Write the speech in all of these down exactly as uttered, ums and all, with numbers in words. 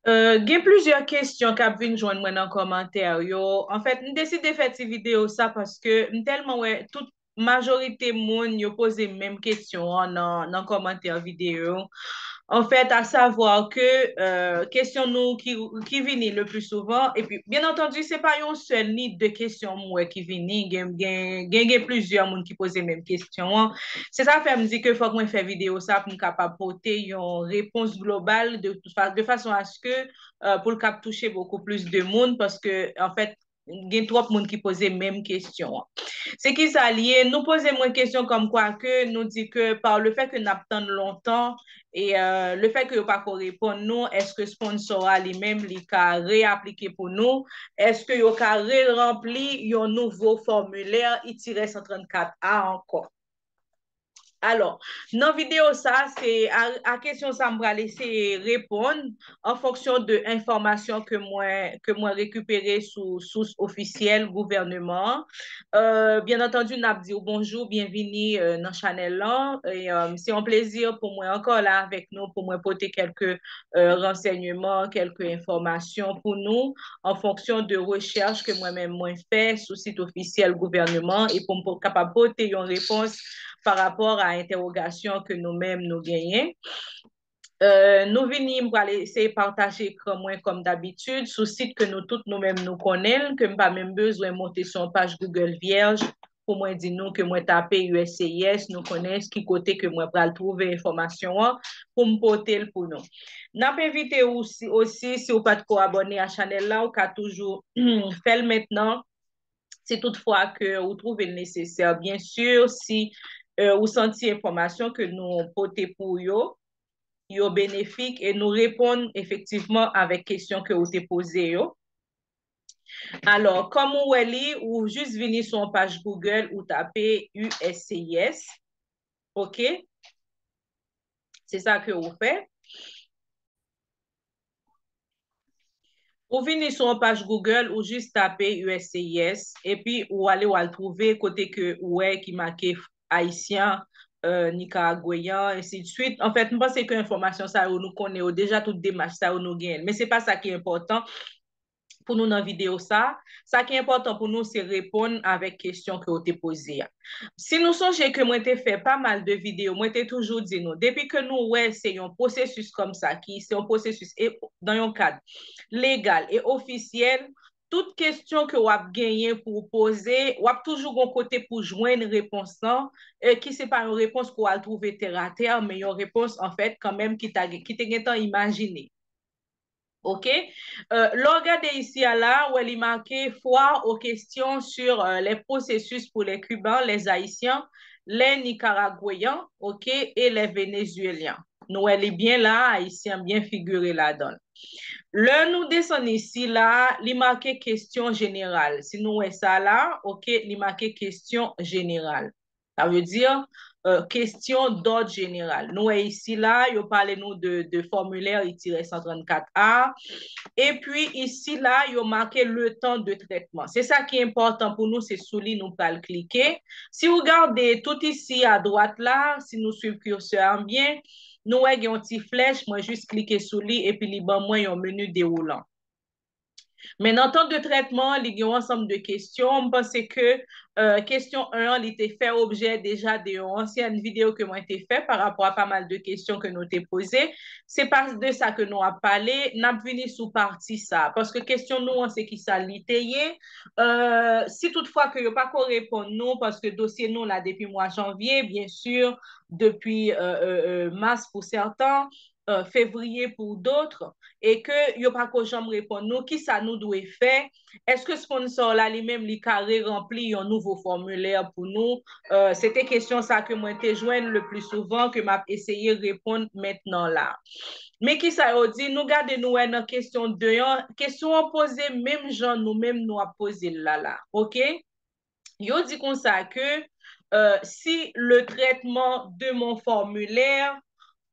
Euh, gen plizyè kesyon k ap vin jwenn mwen nan kòmantè yo. Anfèt, m deside fè ti videyo sa paske m tèlman wè tout majorite moun yo poze menm kesyon an nan, nan kòmantè videyo. Anfèt, a savwa ke euh, kesyon nou ki, ki vini le pli souvan, epi byen antandi, se pa yon sèl ni de kesyon m wè ki vini, gen, gen, gen, gen plizyè moun ki poze menm kesyon an. Se sa fè m di ke fòk mwen fè videyo sa pou m kapab pote yon repons global de, de fason aske euh, pou l kab touche bokou plis de moun, paske, anfèt, gen twòp moun ki poze menm kesyon an. Se ki sa l ye? Nou poze mwen kesyon kòmkwa ke nou di ke pa le fè ke n ap tann lontan, e euh, le fè ke yo pa ko reponn nou, èske sponsor a li menm li ka reaplike pou nou? Èske yo ka reranpli yon nouvo fòmilè I T R S san trannkat A ankò? Alò, nan videyo sa, se a, a kesyon sa m pral eseye reponn an fonksyon de enfòmasyon ke mwen, ke mwen rekipere sou sous ofisyèl gouvèneman an. Euh, byen antandi, n ap di w bonjou, byenvini euh, nan chanèl lan. E, euh, se yon plezi pou mwen ankò la avèk nou pou mwen pote kèlke euh, ransèyman, kèlke enfòmasyon pou nou an fonksyon de rechèch ke mwen menm mwen fè sou sit ofisyèl gouvèneman e pou m po- kapab pote yon repons pa rapò a entèwogasyon ke nou menm nou genyen. Euh, nou vini, m pral eseye pataje ekran mwen kòm dabitid sou sit ke nou tout nou menm nou konnen l, ke m pa menm bezwen monte sou yon paj Google vyèj pou mwen di nou ke mwen tape U S C I S, nou konnen ki kote ke mwen pral twouve enfòmasyon an pou m pote l pou nou. N ap envite ou si, osi, si w pa t ko abòne a chanèl la, ou ka toujou fè l mentnan. Si toutfwa ke ou twouve l nesesè, byen si, si euh, ou santi enfòmasyon ke nou pote pou yo, yo benefik e nou reponn efektivman avèk kesyon ke ou te poze yo. Alò, kòm ou wè li, ou jis vini sou yon paj Google, ou tape U S C I S. Oke? Se sa ke ou fè. Ou vini sou yon paj Google, ou jis tape U S C I S, epi ou ale, w al twouve kote ke ou wè ki make Ayisyen, euh, Nikaragweyan, ensi de swit. Anfèt, m panse ke enfòmasyon sa yo nou konnen yo deja, tout demach sa yo nou genyen l. Men se pa sa ki enpòtan pou nou nan videyo sa. Sa ki enpòtan pou nou, se reponn avèk kesyon ke w te poze a. Si nou sonje ke mwen te fè pa mal de videyo, mwen te toujou di nou, depi ke nou wè se yon pwosesis kòm sa, ki se yon pwosesis e, nan yon kad legal e ofisyèl, tout kesyon ke w ap genyen pou w poze, w ap toujou gon kote pou jwenn repons lan, e ki se pa yon repons ke w al twouve tèratè, men yon repons, anfèt, kanmenm ki ta, ki te gentan imajine. Oke? Euh, lè w gade isi a la, ou wè li make foire aux questions sur euh, les processus pour les Cubains, les Haïtiens, les Nicaraguayens, oke, et les Vénézuéliens. Nou wè li byen la, Ayisyen byen figire ladan l. Lè nou desann isi la, li make kesyon jeneral. Si nou wè sa la, oke, li make kesyon jeneral. Sa vle di, euh, kesyon d'ordre général. Nou wè isi la, yo pale nou de, de fòmilè I T R S san trannkat A. Epi isi la, yo make le temps de traitement. Se sa ki enpòtan pou nou, se sou li nou pral klike. Si w gade tout isi adwat la, si nou swiv kirsè an byen, nou wè gen yon ti flèch, mwen jis klike sou li epi li ban mwen yon meni dewoulan. Men nan tan de trètman, li gen yon ansanm de kesyon. M panse ke euh, kesyon en an, li te fè objè deja de yon ansyèn videyo ke mwen te fè pa rapò a pa mal de kesyon ke nou te poze. Se pa de sa ke nou ap pale, n ap vini sou pati sa. Paske kesyon nou an, se ki sa li te ye. Euh, si toutfwa ke yo pa ko reponn nou, paske dosye nou la depi mwa janvye, byen si, depi euh, euh, euh, mas pou sèten, euh, fevriye pou dòt, e ke yo pa ko janm reponn nou, kisa nou dwe fè? Èske sponsor la li menm li ka reranpli yon nouvo fòmilè pou nou? Euh, se te kesyon sa ke mwen te jwenn le pli souvan, ke m ap eseye reponn mentnan la. Men kisa yo di, nou gade nou wè nan kesyon de an, kesyon an poze menm jan nou menm nou ap poze l la la, oke? Yo di konsa ke euh, si le traitement de mon formulaire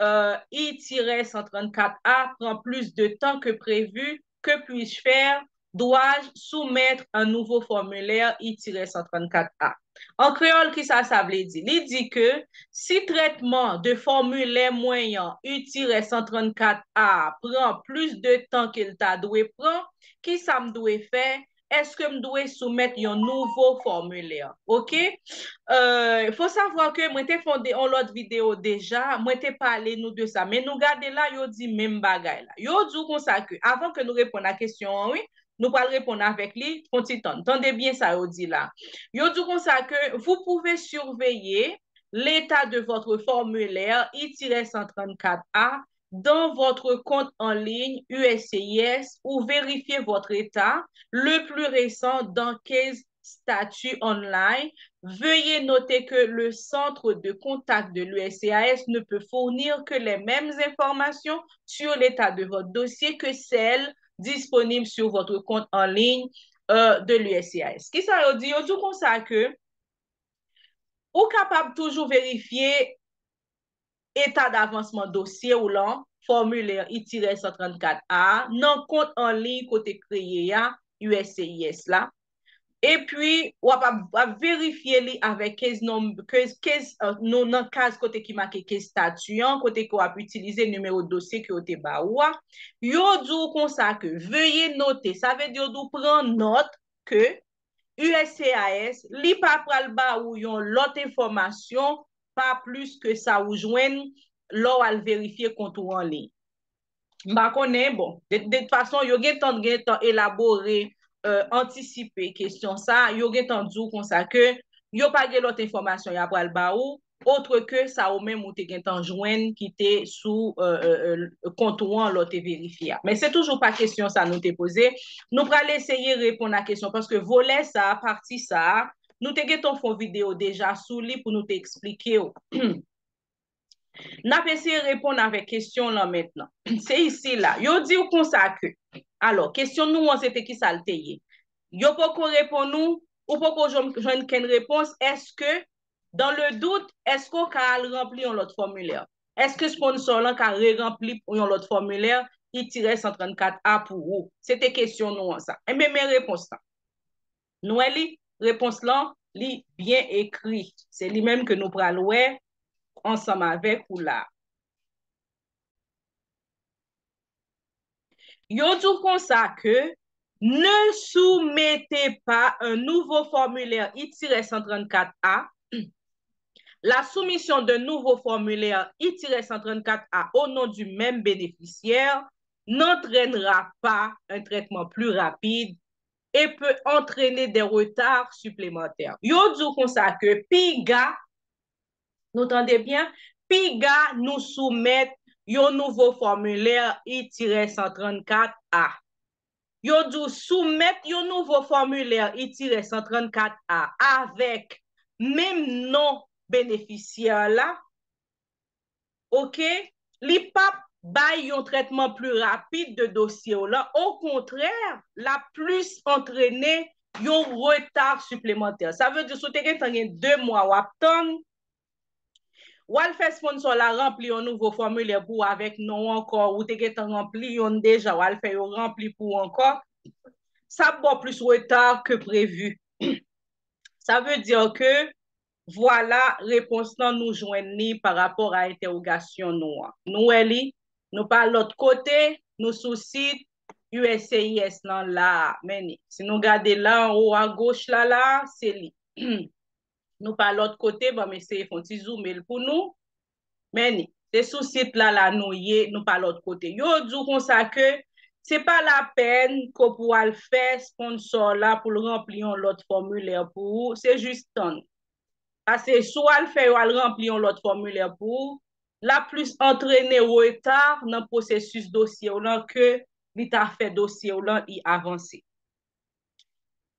euh, I T R S san trannkat A prend plus de temps que prévu, que puis-je faire? Dois-je soumettre un nouveau formulaire I T R S san trannkat A? An kreyòl, kisa sa vle di? Li di ke si trètman de fòmilè mwen an, U T R S san trannkat A, pran plis de tan ke l ta dwe pran, kisa m dwe fè? Èske m dwe soumèt yon nouvo fòmilè? Oke? Euh, fo savwa ke mwen te fè yon de- yon lòt videyo deja, mwen te pale nou de sa. Men nou gade la, yo di menm bagay la. Yo di w konsa ke, avan ke nou reponn a kesyon an, wi, nou pral reponn avèk li, fon ti tann. Tande byen sa yo di la. Yo di w konsa ke vous pouvez surveiller l'état de votre formulaire U T R S san trannkat A dans votre compte en ligne U S C I S ou vérifier votre état le plus récent dans case statut online. Veuillez noter que le centre de contact de l'U S C I S ne peut fournir que les mêmes informations sur l'état de votre dossier que celles disponibles sur votre compte en ligne euh, de l'U S C I S. Kisa yo di? Yo di w konsa ke ou kapab toujou verifye eta d'avansman dosye w lan, fòmilè I T R S san trannkat A, nan kont an liy kote kreye a, U S C I S la. Epi, w ap, ap, ap verifye li avèk case num-, case, case, euh, nou nan kaz kote ki make case statut an, kote ke w ap itilize nimewo dosye ke yo te ba ou a. Yo di w konsa ke, veuillez noter, sa vle di yo di w pran nòt ke U S C I S, li pa pral ba ou yon lòt enfòmasyon, pa plis ke sa ou jwenn lè w al verifye kont ou an liy. M pa konnen, bon, de, de tout fason, yo gentan, gentan elabore, euh, antisipe kesyon sa, yo gentan di w konsa ke yo pa gen lòt enfòmasyon y ap pral ba ou, otre ke sa ou menm ou te gentan jwenn ki te sou, euh, euh, euh, kont ou an lè w te verifye a. Men se toujou pa kesyon sa nou te poze. Nou pral eseye reponn a kesyon, paske volè sa, pati sa, nou te gentan fè yon videyo deja sou li pou nou te eksplike w. N ap eseye reponn avèk kesyon lan mentnan. Se isi la. Yo di w konsa ke, alò, kesyon nou an se te kisa l te ye? Yo poko reponn ou, ou poko jwenn, jwenn kenn repons. Èske, dans le doute, èske w ka al ranpli yon lòt fòmilè? Èske sponsò lan ka reranpli yon lòt fòmilè I T R S san trannkat A pou ou? Se te kesyon nou an sa. Enben, men repons lan. Nou wè li, repons lan, li byen ekri. Se li menm ke nou pral wè ansanm avèk ou la. Yo di w konsa ke ne soumettez pas un nouveau formulaire I T R S san trannkat A. La soumission d'un nouveau formulaire I T R S san trannkat A au nom du même bénéficiaire n'entraînera pas un traitement plus rapide et peut entraîner des retards supplémentaires. Yo di w konsa ke piga, nou tande byen, piga nou soumèt yon nouvo fòmilè I T R S san trannkat A. Yo di w soumèt yon nouvo fòmilè I T R S san trannkat A avèk menm non benefisyè la, oke, li p ap bay yon trètman pli rapid de dosye w lan. Okontrè, l ap plis antrene yon reta siplemantè. Sa vle di, si w te gentan gen de mwa w ap tann, w al fè sponsò la ranpli yon nouvo fòmilè pou w avèk non w ankò, ou te gentan ranpli yonn deja, w al fè yo ranpli pou w ankò, sa ap ba w plis reta ke previ. Sa vle di ke, vwala repons lan nou jwenn li pa rapò a entèwogasyon nou an. Nou wè li, nou pa lòt kote, nou sou sit U S C I S lan la a. Men li, si nou gade la anwo agoch la, la a, se li. Nou pa lòt kote, ban m eseye fè yon ti zoume l pou nou. Men li, se sou sit la, la nou ye, nou pa lòt kote. Yo di w konsa ke se pa lapèn ke pou w al fè sponsò la pou l ranpli yon lòt fòmilè pou ou, se jis tann. Paske si w al fè yo al ranpli yon lòt fòmilè pou ou, l ap plis antrene reta nan pwosesis dosye w lan ke li ta fè dosye w lan li avanse.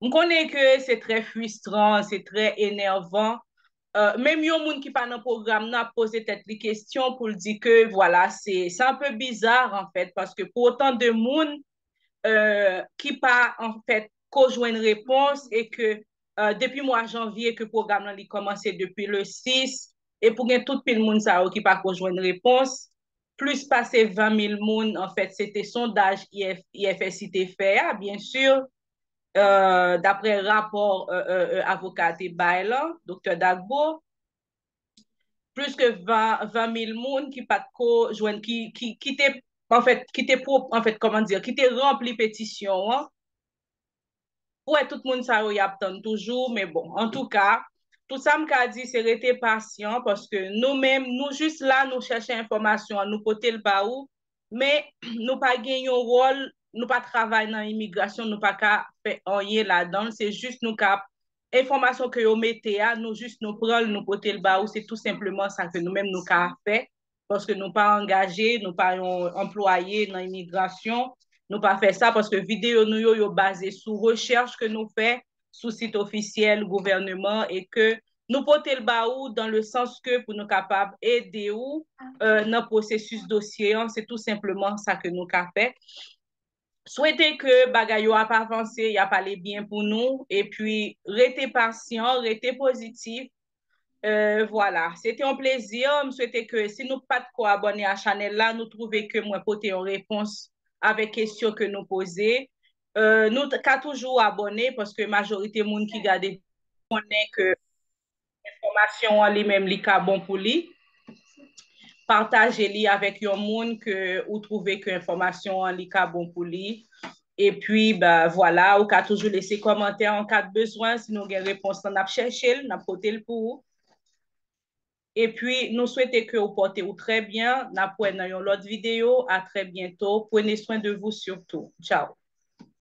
M konnen ke se trè fristran, se trè enèvan. Euh, menm yon moun ki pa nan pwogram nan ap poze tèt li kesyon pou l di ke, vwala, se, se un peu bizarre, en fait, paske pou otan de moun, euh, ki pa, an fèt, ko jwenn repons e ke, euh, depi mwa janvye ke pwogram nan li kòmanse depi le sis, e pou gen tout pil moun sa yo ki pa ko jwenn repons, plis pase ven mil moun, an fèt, se te sondaj I F, I F S I te fè a, byen si, euh, daprè rapò euh, euh, euh, avoka te bay lan, Doktè Dagbo, plis ke ven mil moun ki pa t ko jwenn, ki, ki, ki te, anfèt, ki te, anfèt, kòman di, ki te ranpli petisyon an. Pou wè tout moun sa yo y ap tann toujou, men bon, antouka, tout sa m ka di, se rete pasyan, paske nou menm, nou jis la, nou chèche enfòmasyon an, nou pote l ba ou, men nou pa gen yon wòl, nou pa travay nan imigrasyon, nou pa ka fè anyen ladan l, se jis nou ka, enfòmasyon ke yo mete a, nou jis nou pran l, nou pote l ba ou, se tou senpleman sa ke nou menm nou ka fè, paske nou pa angaje, nou pa yon anplwaye nan imigrasyon, nou pa fè sa, paske videyo nou yo, yo baze sou rechèch ke nou fè sou sit ofisyèl gouvèneman e ke nou pote l ba ou dans le sens ke pou nou kapab ede ou euh, nan pwosesis dosye an, se tou senpleman sa ke nou ka fè. Swete ke bagay yo ap avanse, y ap ale byen pou nou, epi rete pasyan, rete pozitif. Euh, vwala, se te yon plezi. M swete ke si nou pa t ko abòne a chanèl la, nou twouve ke mwen pote yon repons avèk kesyon ke nou poze. Euh, nou ka toujou abòne paske majorite moun ki gade konnen ke enfòmasyon an li menm li ka bon pou li. Pataje li avèk yon moun ke ou twouve ke enfòmasyon an li ka bon pou li. Epi, ba, vwala, ou ka toujou lese kòmantè an ka de bezwen. Si nou gen repons lan, n ap chèche l, n ap pote l pou ou. Epi, nou swete ke ou pòte ou trè byen. N ap wè nan yon lòt videyo. A trè byento. Prenez soin de vous surtout. Ciao.